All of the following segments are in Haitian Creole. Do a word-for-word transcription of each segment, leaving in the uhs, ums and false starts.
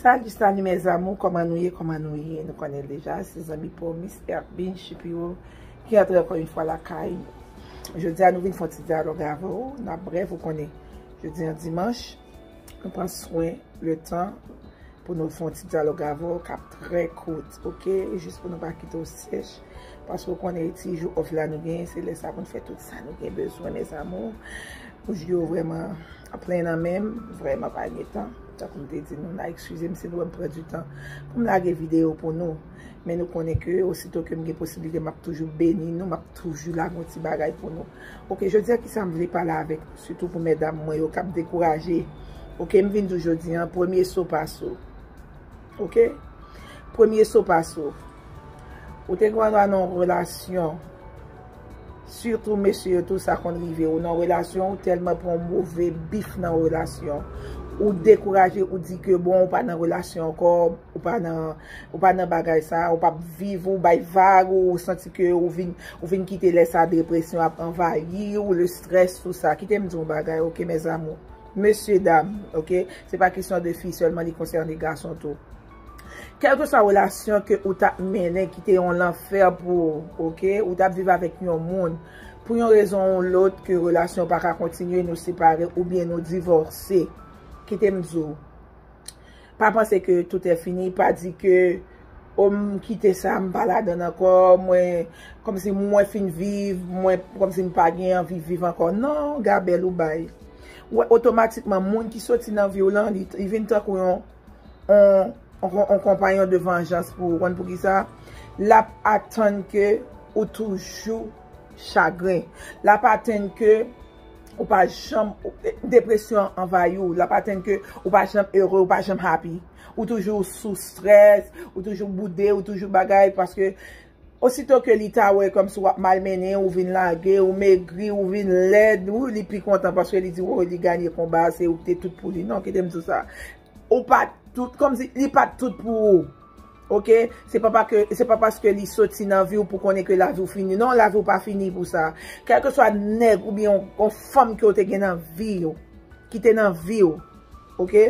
Salut, salut mes amours, kòman nou ye, kòman nou ye? Nou konnen l deja, se zanmi pa w Miss Erbin Shapiro ki antre ankò yon fwa lakay. Jodi a nou vin fè yon ti dyalòg avè w, n ap brèf, ou konnen. Jodi a dimanch, nou pran swen le tan pou nou fè yon ti dyalòg avè w k ap trè kout, oke? Jis pou nou pa kite w sèch, paske w konnen ti jou off la nou genyen, se lè sa pou n fè tout sa nou gen bezwen, mes amours. Pou jou yo vrèman plen nan men m, vrèman pa gen tan. Tankou m te di nou, n a eskize m si nou wè m pran di tan pou m lage videyo pou nou. Men nou konnen ke osito ke m gen posiblite, m ap toujou beni nou, m ap toujou lage yon ti bagay pou nou. Oke, jodi a kisa m vle pale avèk nou, sitou pou medam mwen yo k ap dekouraje. Oke, m vin di w jodi a, premye so pa so. Oke? Premye so pa so. Ou te gen dwa nan yon relasyon. Sitou mesye yo tou sa konn rive. Ou nan relasyon, ou tèlman pran yon move bif nan relasyon. Ou dekouraje, ou di ke bon, ou pa nan relasyon ankò, ou pa nan, ou pa nan bagay sa, ou p ap viv, ou bay vag, ou santi ke ou vin, ou vin kite lè sa depresyon ap anvayi ou, le strès, tou sa. Kite m di w yon bagay, oke, mes amours? Mesye dam, oke? Se pa kesyon de fi sèlman, li konsène gason tou. Kèlkeswa relasyon ke ou t ap mennen ki te yon lanfè pou ou, oke? Ou t ap viv avèk yon moun. Pou yon rezon ou lòt ke relasyon pa ka kontinye, nou separe oubyen nou divòse. Kite m di w. Pa panse ke tout è fini, pa di ke, o, m kite sa, m pa ladann ankò, mwen, kòmsi mwen fin viv, mwen, kòmsi m pa gen anvi viv ankò. Non, gabèl ou bay. Ou wè, otomatikman, moun ki soti nan vi w lan, li, li vin tankou yon, yon, yon, yon konpayon de vanjans pou ou. Konn poukisa? L ap atann ke ou toujou chagren. L ap atann ke ou pa janm, depresyon anvayi w. L ap atann ke ou pa janm ere, ou pa janm happy. Ou toujou sou strès, ou toujou boude, ou toujou bagay, paske osito ke li ta wè kòmsi w ap malmennen, ou vin lage, ou megri, ou vin lèd, wi, li pi kontan paske li di, wo, li ganye konba, se ou ki te tout pou li. Non, kite m di w sa. Ou pa t tout, kòmsi li pa t tout pou ou. Oke? Se pa pa ke, se pa paske li soti nan vi w pou konnen ke lavi w fini. Non, lavi w pa fini pou sa. Kèlkeswa nèg oubyen yon, yon fanm ke w te gen nan vi w, ki te nan vi w. Oke?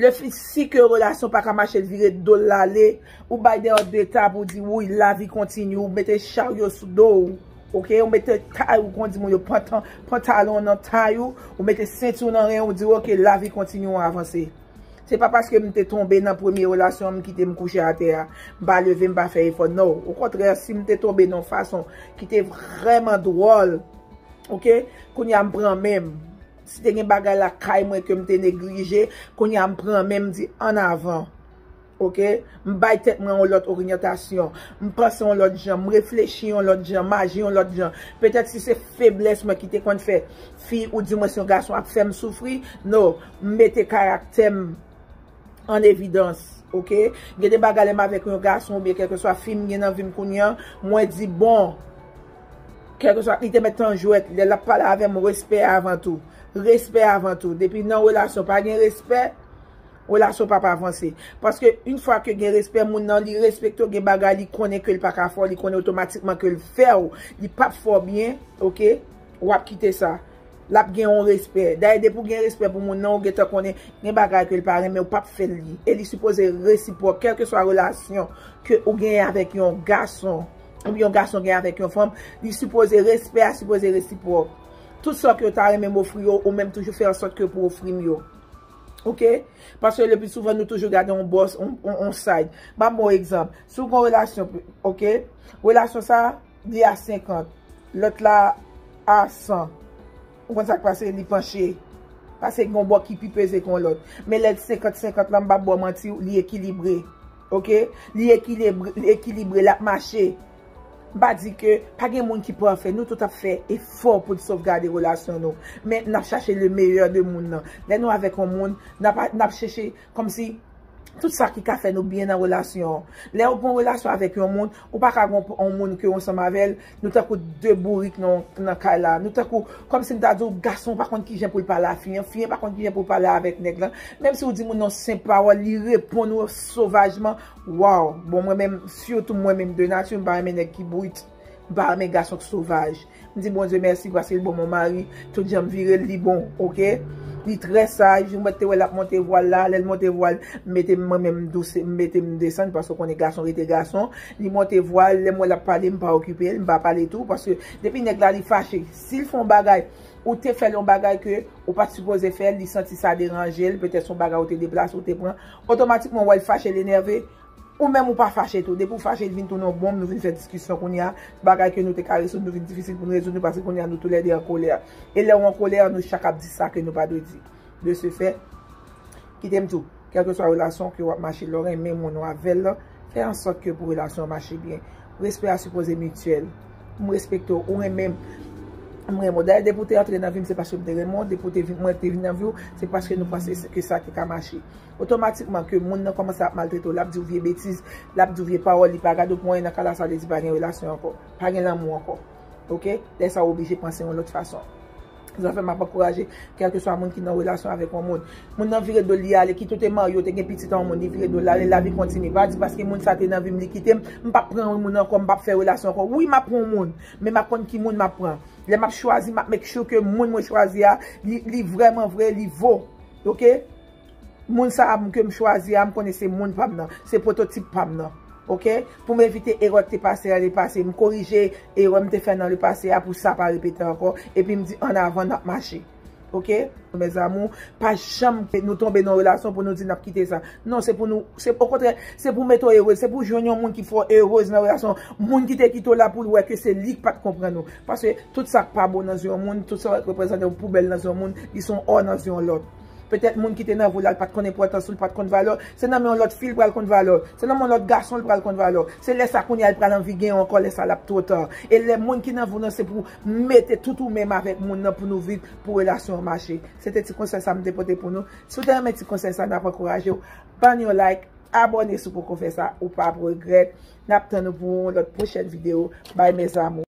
Le fi, si ke relasyon pa ka mache, l vire do l l ale, ou bay dèyè de ta pou di, wi, lavi kontinye, ou mete charyo sou do w, oke? Ou mete tay ou, kon di moun yo, pantan-, pantalon nan tay ou, ou mete senti w nan ren, ou di, oke, lavi kontinye, ou avanse. Se pa paske m te tonbe nan premye relasyon an, m kite m kouche atè a, m pa leve, m pa fè efò, no. Okontrè, si m te tonbe nan yon fason ki te vrèman dwòl, oke? Kounye a m pran men m. Si te gen bagay lakay mwen ke m te neglije, kounye a m pran men m, di ann avan. Oke? M bay tèt mwen yon lòt oryantasyon. M panse yon lòt jan, m reflechi yon lòt jan, m aji yon lòt jan. Petèt si se feblès mwen ki te konn fè fi oudimwens yon gason ap fè m soufri, no, m mete karaktè m an evidans, oke? Gen de bagay lè m avèk yon gason oubyen kèlkeswa fi m gen nan vi m kounye an, mwen di, bon, kèlkeswa li te mèt tan jwèt, lè l ap pale avè m, respè avan tou. Respè avan tou. Depi nan relasyon pa gen respè, relasyon p ap avanse. Paske yon fwa ke gen respè, moun nan, li respekte w, gen bagay li konnen ke l pa ka fè w, li konnen otomatikman ke l fè w, li p ap fè w byen, oke? W ap kite sa. L ap gen yon respè. Dayè, depi w gen respè pou moun nan, ou gentan konnen gen bagay ke l pa renmen, ou p ap fè l li. E li sipoze resipwòk, kèlkeswa relasyon ke ou genyen avèk yon gason oubyen yon gason gen avèk yon fanm, li sipoze, respè a sipoze resipwòk. Tout sa ke yo ta renmen m ofri yo, ou menm toujou fè ansòt ke pou ofri m yo. Oke? Paske le pli souvan, nou toujou gade yon bò, yon, yon, yon side. Ban m yon egzanp. Si w gen yon relasyon, oke? Relasyon sa, li a senkant. Lòt la a san. Ou konn sa k pase, li panche. Paske gen yon bò ki pi peze ke yon lòt. Men lè l senkant senkant lan, m p ap ba w manti, li ekilibre. Oke? Li ekilibre, li ekilibre, l ap mache. M pa di ke pa gen moun ki pafè, nou tout ap fè efò pou n sovgade relasyon nou. Men n ap chache le meilleur de moun nan. Lè nou avèk yon moun, n ap, n ap chèche kòmsi tout sa ki ka fè nou byen nan relasyon an. Lè w gen yon relasyon avèk yon moun, ou pa ka gen yon, yon moun ke w ansanm avè l, nou tankou de bourik nan, nan kay la. Nou tankou, kòmsi m ta di w, gason pa konn kijan pou l pale a fi an, fi an pa konn kijan pou l pale avèk nèg lan. Menm si w di moun nan senp pawòl, li reponn ou sovajman. Waw! Bon, mwen menm, sitou mwen menm de nati, m pa renmen nèg ki brit. M pa renmen gason k sovaj. M di Bondye mèsi paske l ban m yon mari, tout jan m vire l, li bon, oke? Li trè saj, ou mèt te wè l ap monte vwal la, lè l monte vwal, m mete m, mwen menm m douse, m mete m desann, paske w konnen gason rete gason. Li monte vwal, lè m wè l ap pale, m pa okipe l, m pa pale tou, paske depi nèg la li fache, si l fè yon bagay, ou te fè l yon bagay ke ou pa t sipoze fè l, li santi sa deranje l, petèt se yon bagay ou te deplase, ou te pran, otomatikman w wè l fache, l enève, ou menm ou pa fache tou. Depi w fache, l vin tounen yon bonm, nou vin fè diskisyon kounye a, bagay ke nou te ka rezoud, nou vin difisil pou n rezoud nou, paske kounye a nou toulède an kolè. E lè w an kolè, nou chak ap di sa ke nou pa dwe di. De ce fait, kite m di w, kèlkeswa relasyon ke w ap mache, lè w renmen moun ou avè l, fè an sòt ke pou relasyon an mache byen. Respè a sipoze mityèl. M respekte w, ou renmen m, m renmen w. Dayè, depi w te antre nan vi m, se paske m te renmen w. Depi w te vin, mwen te vin nan vi w, se paske nou panse ke sa te ka mache. Otomatikman ke moun nan kòmanse ap maltrete w, l ap di w vye betiz, l ap di w vye pawòl, li pa gade w pou anyen, nan ka la sa vle di pa gen relasyon ankò, pa gen lanmou ankò. Oke? Lè sa w oblije panse yon lòt fason. Zafè m ap ankouraje, kèlkeswa moun ki nan relasyon avèk yon moun. Moun nan vire do l, li ale, kite w te marye, w te gen pitit a yon moun, li vire do l, l ale, lavi kontinye. Pa di paske moun sa te nan vi m, li kite m, m p ap pran yon moun ankò, m p ap fè relasyon ankò. Wi, m ap pran yon moun, men m ap konn ki moun m ap pran. Lè m ap chwazi, m ap make sure ke moun mwen chwazi a, li, li vrèman vre, li vo. Oke? Moun sa a ke m chwazi a, m konnen se moun pa m nan, se pwototip pa m nan. Oke? Pou m evite erè k te pase a lepase, m korije erè m te fè nan lepase a pou sa pa repete ankò. Epi m di, an avan, n ap mache. Oke? Mes amours, pa janm ke nou tonbe nan relasyon pou nou di n ap kite sa. Non, se pou nou, se okontrè, se pou mete w erez, se pou jwenn yon moun ki fè w erez nan relasyon. Moun ki te kite w la pou l wè ke se li k pa t konprann ou. Paske tout sa k pa bon nan zye yon moun, tout sa k reprezante yon poubèl nan zye yon moun, li se yon ò nan zye yon lòt. Petèt moun ki te nan vi w la, l pa t konn enpòtans ou, l pa t konn valè w. Se nan men yon lòt fi l pral konn valè w. Se nan men yon lòt gason l pral konn valè w. Se lè sa kounye a l pral anvi gen w ankò, lè sa l ap twò ta. E lè moun ki nan vi w nan se pou mete tout ou menm avèk moun nan pou nou viv, pou relasyon an mache. Se te ti konsèy sa m te pote pou nou. Si w te renmen ti konsèy sa, n ap ankouraje w. Ban n yon like, abòne si w poko fè sa, ou p ap regrèt. N ap tann nou pou yon lòt pwochèn videyo. Bye mes amours.